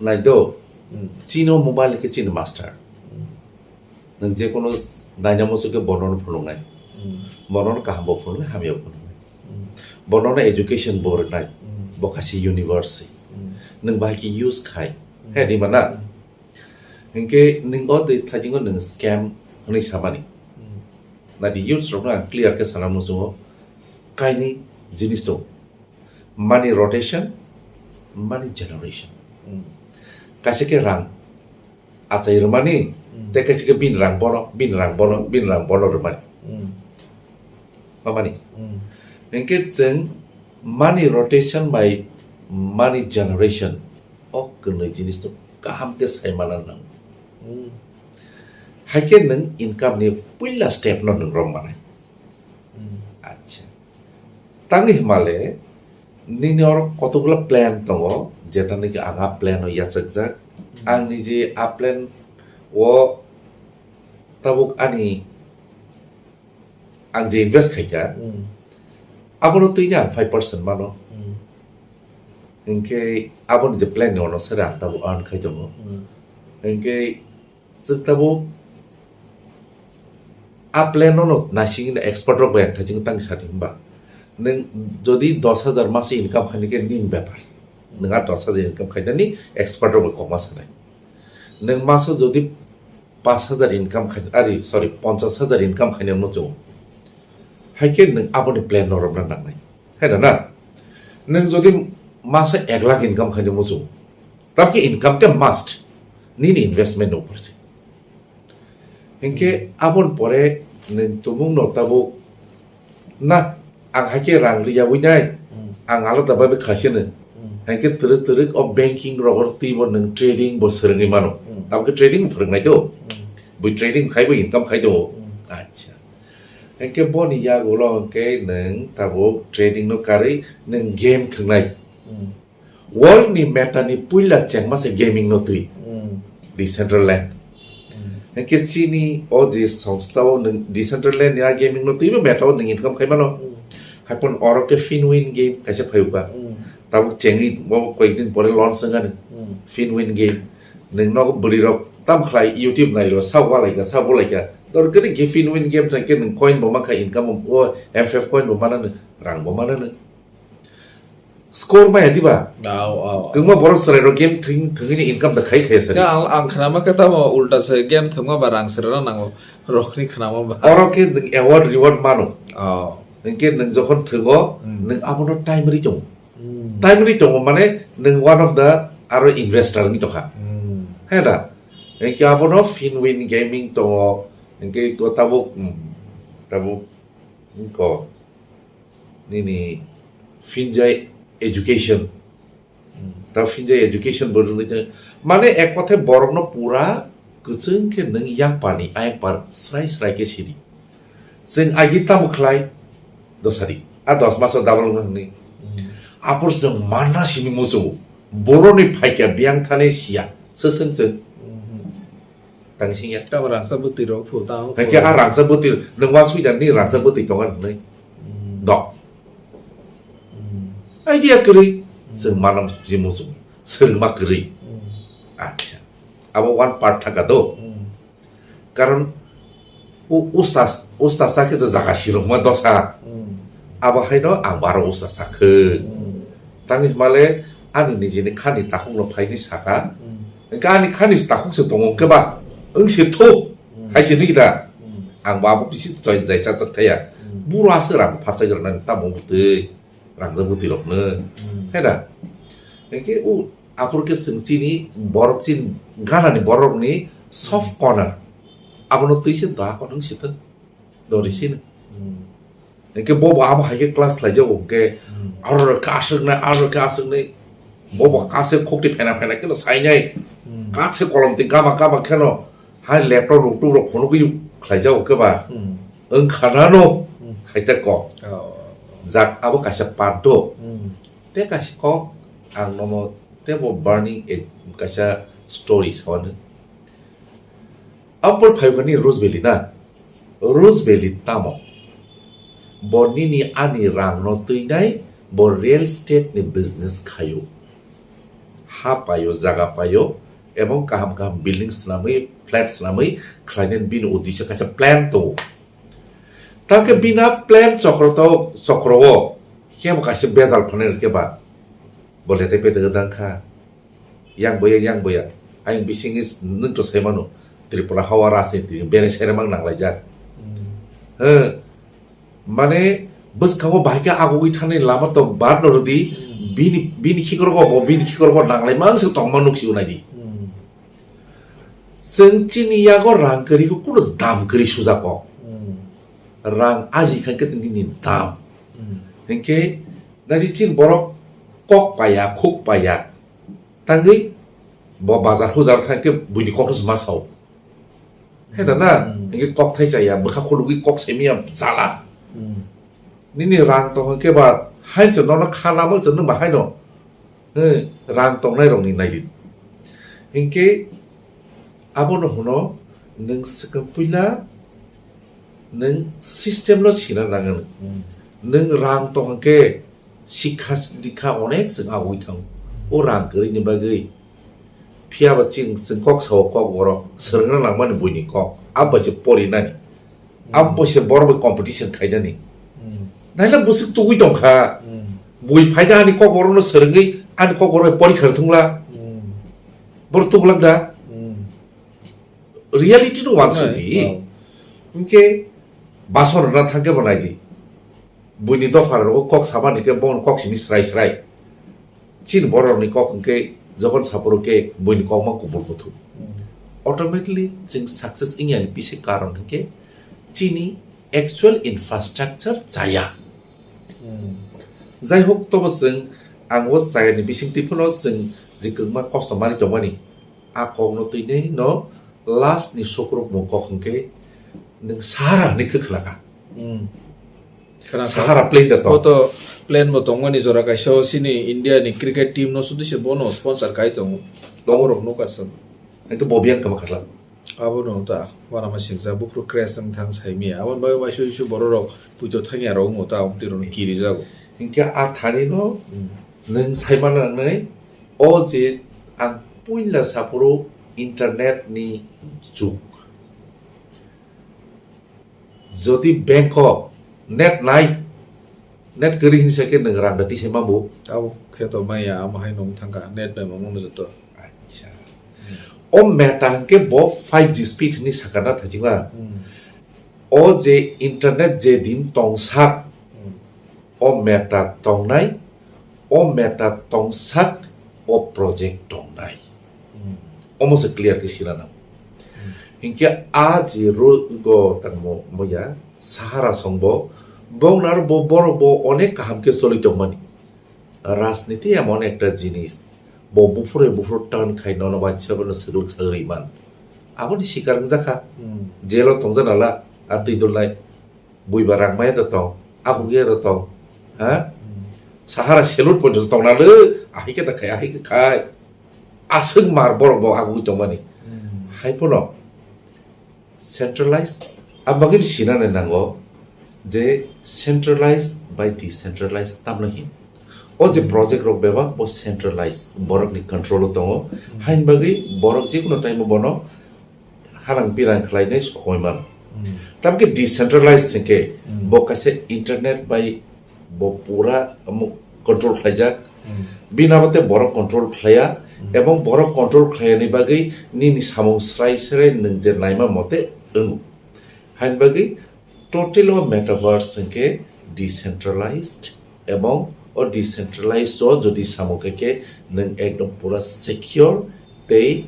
nai do, Hmm. Chini o mobile khe chini master. Hmm. Nwng je kono naina muchung khe bono no phunuknai. Hmm. Bono no kaham bo phunuknai, hamya bo phunuknai. Hmm. Bono no education bo rwnai. Hmm. Bo kaisa university. Hmm. Nwng bahai khe use khai. Hmm. He di mana? Hmm. Hinkhe nwng o twi thajingo nwng scam hwnwi samani. Hmm. Nadi youths rokno ang clear khe sana muchungo. Kaini jinis tongo. Money rotation, money generation. Hmm. Kaisa khe rang achai rwmani, Hmm. tei kaisa khe bini rang bono, bini rang bono, bini rang bono rwmani. Hmm. Mamani. Hmm. Hinkhe chwng money rotation bai money generation o kwnwi jinis no kaham khe sai mana nango. Hmm. Haikhe nwng income ni puila step no nwng rom manai. Hmm. Acha. Tangwi hwnmale nini oro kotokgwla plan tongo, jeta niki ang a plan o yachakjak. Hmm. Ang niji a plan o tabuk ani ang je invest khaikha, Hmm. abono twini ang five percent mano. Hmm. Hinkhe aboni je plan ni ono sere ang tabuk earn khai tongo. Hmm. Hinkhe chwng tabuk a plan no no naising expert rok bai ang thaching tang sadi hwnba. Nwng jodi dos hajar maso income khaini khe nini bepar. Nwng a dos hajar income khainani expert rok bai kokma sanai. Nwng maso jodi pash hajar income khai, ari, sorry, ponchash hajar income khaina muchung. Haikhe nwng aboni plan no romna nangnai. Hai da na? Nwng jodi maso ek lakh income khaina muchung, tamkhe income khe must. Nini investment no porsi. Hinkhe aboni pore nwng tumung no tabuk na, ang haikhe rang riyagwi nai, Hmm. ang alada bai bai khaisano. Hmm. Haikhe twrwk twrwk o banking rogor twibo nwng trading bo swrwngwi mano. Hmm. Tabukhe trading phwrwngnai do. Hmm. Bui trading khai bo income khai do. Hmm. Acha. Hinkhe boni yagulo hinkhe nwng tabuk trading no karwi nwng game thwngnai. Hmm. World ni meta ni puila chengma se gaming no twi. Hmm. Decentraland. Hmm. Hinkhe chini o je songsta o nwng Decentraland ni a gaming no twi bo meta o nwng income khai mano. Hmm. Haipon oro khe Finwin game kaisa phayuka. Hmm. Tabuk chengwi bo koyekdin pore launch wngani. Hmm. Fin win game. Nwng nogo bwrwi rok tam khlai YouTube nairo, sa walai ka, sa bolai ka. Dor khe nwng khe fin win game thang khe nwng coin bo mankha, income bo, o M five coin bo mana nwng, rang bo mana nwng. Score maya diba? Au, au, au. Kwbangma borok chwrai rok game thwng-, thwngwi ni income da khai khaya sari. Ya, ang, ang khnama khe tamo ulta se game thwngma ba rang chwrai rok nango. Rokni khnama ba. Oro khe nwng award reward mano. Oh. Hwnkhe nwng jokhon thwngo, Hmm. nwng abono time ri tongo. Hmm. Time ri tongo mane nwng one of the aro investor wngwi tongkha. Hmm. He da? Hwnkhe abono Finwin Gaming tongo, hwnkhe tabuk, hmm, tabuk, hmm, ko, nini Finjai Education. Hmm. Ta Finjai Education bo rwngwi tong-, mane ek kothe borokno pura kwchwng khe nwng yang parni ayang par srai srai khe sidi. Chwng agi tamo khlai dosari. A dos maso double wngna hwnwi. Hmm. Apor chwng manna simi muchungo. Boroni phaikya biyang thani siya. Swswng chwng. Hmm. Tang singya. Tamo rangsa bwtwi rok phu tang. Hai khe a rangsa bwtwi nwng wansui dan ni rangsa bwtwi tongan hwnwi. Hmm. Dok. Hmm. Idea kwrwi. Hmm. Chwng manna simi muchungo. Swrwngma kwrwi. Hmm. Acha. Abo one part thaka do. Hmm. Karon u-, usta, usta sakhe je jaga sirokma dosa. Hmm. Abo haino ang baro usta sakhe. Hmm. Tangwi hwnmale ani nijini khani takhukno phaini saka. Hmm. Hwnkhe ani khani takhuk se tongo hwnkhe ba wng se thu. Hmm. Hai se nwi da. Hmm. Ang bo abo bisi choi jai chajak thaya. Hmm. Buro aswk rang pharchai rwnani tamo bwtwi. Rangchak bwtwi rokno. Hmm. Hai da? Hwnkhe o aphuru khe chwng chini borok chini Ghana ni borok ni soft Hmm. corner. Abono twi se da kono sithwng. Dori sino. Hmm. Hwnkhe bo bo amo hai khe class khlai jago hwnkhe Hmm. aro khe aswk nai, aro khe aswk nai. Bo bo kase khokti phena phena khe no sai nai. Hmm. Kase kolom ti gama gama khe no. Hai laptop rok tuk rok phunugwi khlai jago khe ba. Hmm. Wng kha nano Hmm. hai ta kok. Oh. Jak abo kaisa part do. Hmm. Te kaisa kok ang nono tebo burning a kaisa story sawani. Ampor phaiwkani Rose Valley na. Rose Valley tamo. Bo nini ani rang no twinai bo real estate ni business khayo. Ha payo, jaga payo, ebong kaham kaham building swnamwi, flat swnamwi khlainani bini uddesyo kaisa plan tongo. Tangkhe bina plan chokro to, chokro o kebo kaisa bejal phanai rwkhe ba, bo letai petai wng kha, yang boya, yang boya, ayang bisingni nwng to sai mano, Tripura hawa rajniti ni bere sere mang nanglaijak. Hmm. He, mane bwskango bahai khe agugwi thani lama to bad no rwdi, Hmm. bini, bini khikorgo bo, bini khikorgo nanglai mang se tongma nuksi unai di. Hmm. Chwng chini yago rang kwrwi khe kuno dam kwrwi sujak kok. Hmm. Rang aji khan khe chwng nini dam. Hmm. Hinkhe nadi chini borok kok paya, khuk paya. Tangwi bo bazar hujar khan khe buini kokno se ma sao. Hai da na? Hmm. Hinkhe kok thai chaya, bwkha khulugwi kok saimaya chala. Hmm. Nini rang tong hinkhe ba, hai se nono kha namo se nwng ba haino. He, rang tongnai rokni naidi. Hinkhe abono hwno nwng swkang puila nwng system no sina nangan. Hmm. Nwng rang tong hinkhe sikha dikha onek chwng agwi thango. O rang kwrwini bagwi. Phiya ba chwng, chwng kok sao kok borok swrwngna nangmani buini kok. Abo bai se porinani. Abo bai se borok bai competition khainani. Hmm. Naila bwswk tugwi tongkha. Hmm. Bui phaida ani kok borokno swrwngwi ani kok borok bai porikha thwngla. Hmm. Borok tuglak da. Hmm. Reality no wansuk di. Nai, oh. Hinkhe bason rwna thangkhe bo nai di. Buini dopha rok kok sabani khe bo kok simi srai srai. Chini borok ni kok hwnkhe jokhon saphuru khe buini kok ma kubul kuthuk. Hmm. Automatically chwng success wngya ni bisi karon hwnkhe chini actual infrastructure chaya. Hmm. Jai hok tobo chwng ang o chaya ni bising twi phano chwng je kwbangma kosto manwi tongmani. A kokno twinai no last ni sukrupmung kok hwnkhe nwng Sahara hinwi khe khwlaka. Hmm. Khwna kha. Sahara plain da tong. Bo to plain bo tongmani jora kaisa o chini India ni cricket team no sudhi se bono sponsor kai tongo. Tongo. Borok nukha chwng. Hwnkhe bo biyang kama khwlak. Abono ta, uanama singcha, buphuru crash wng thang saimiya. Aboni bagwi waisa waisa bororok puito thangya rok wngo ta, omtwi rokno kirijago. Hinkhe a thani no Hmm. Nwng sai manna nangnai, o je ang puila saphuru internet ni jug. Jodi bank o net nai, net kwrwi hinwi sa khe nwng rang da tisai mambo. Abo khe to maya, amo hai nung thangkha, net bai mamung no joto. Acha. O meta hwnkhe bo five G speed hinwi sakha na thajima. Hmm. O je internet je din tongsak, Hmm. o meta tongnai, o meta tongsak, o project tongnai. Hmm. Omo se clear khe sina nang. Hmm. Hinkhe a je ro go tangmo moya Sahara songbo, bongnar bo borok bo onek kaham khe choli tongmani. Rajniti emon ekta jinis, bo buphuru buphuru turn khai nono baisa bono swrwk sagri man. Aboni sikar wngjakha. Hmm. Jail o tongjaknala, a twi dulnai. Buiba rang maya da tong, akhuk ya da tong, ha? Hmm. Sahara salute point tong na le, ahai khe da khai, ahai khe khai. Aswk mar borok bo agwi tongmani. Hmm. Hai phano centralized, ang bagwi sinani nango je centralized by decentralized tamno hin. O je Hmm. project rok bebak bo centralized, borok ni control o tongo. Hmm. Hain bagwi borok jekunu time o bono hanang pirang khlainai sokoi man. Hmm. Tamkhe decentralized hwnkhe Hmm. bo kaisa internet bai bo pura omo control khlaijak. Hmm. Bini abo tei borok control khlaiya Hmm. ebong borok control khlaiyani bagwi nini samung srai srai nwng je naima mote wngo. Hain bagwi total o metaverse hwnkhe decentralized ebong o decentralized o jodi samung khe khe nwng ekdom pura secure tei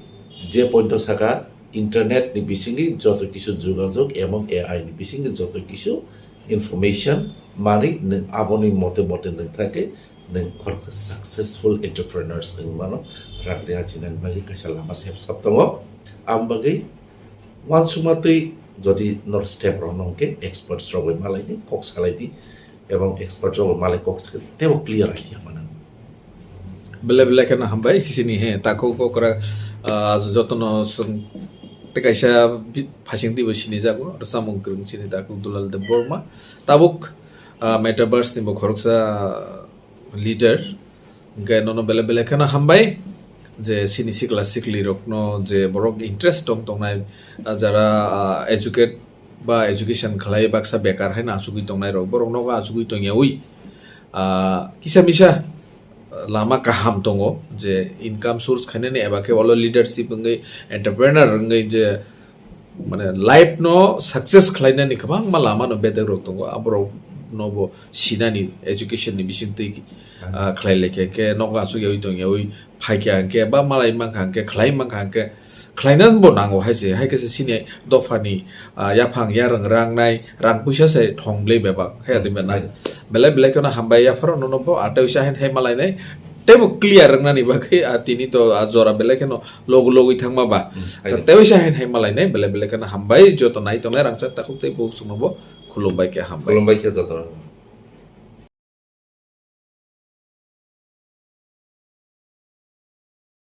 je point o saka internet ni bisingi joto kisu jogajog ebong A I ni bisingi joto kisu information manwi nwng aboni mote mote nwng thangkhe nwng khoroksa successful entrepreneurs wngwi mano, rang ri achinani bagwi kaisa lama sep sap tongo. Aboni bagwi uansukma twi jodi nor step rok nong khe experts rok bai malai di, kok salai di, ebong expert rok bai malai kok sakhe tebo clear idea mano. Belai belai kheno hambai sini he takhuk okra, ah, jotono swng tei kaisa bi-, phasing twibo sini jago, aro samung kwrwng sini takhuk Dulal Debbarma. Tabuk, ah, metaverse ni bo khoroksa leader. Hwnkhe nono belai belai kheno hambai je sini sikla sikli rokno je borok interest tong tongnai, ah, jara, ah, educate ba education khlai baksa bekar haino achugwi tongnai rok, borok nogo achugwi tongyawi, ah, kisa misa lama kaham tongo je income source khainani eba khe olo leadership wngwi entrepreneur wngwi je mane life no success khlainani kwbangma lama no bedek rok tongo, aborok no bo sinani education ni bisingtwi, ah, khlai lekhe khe nogo achuk yawi tong yawi phaikha hwnkhe ba malai mankha hwnkhe khlai mankha hwnkhe khlainani bo nango hai se, hai khe se sini dophani, ah, yaphang yarwng rangnai rang puisa se thong bwlai bebak hai adi Hmm, bena hai. Belai belai kheno hambai yapharo nono bo atwi sa hen hai malainai teibo clear wngnani bagwi, ah, tini to, ah, jora belai kheno logo logwi thangma ba. Hmm, hai. Tei waisa hain hai malai nai, belai belai kheno hambai, joto nai tongnai rangchak takhuk tei bukhuk chwngno bo khulumbai khe hambai. Khulumbai khe joto.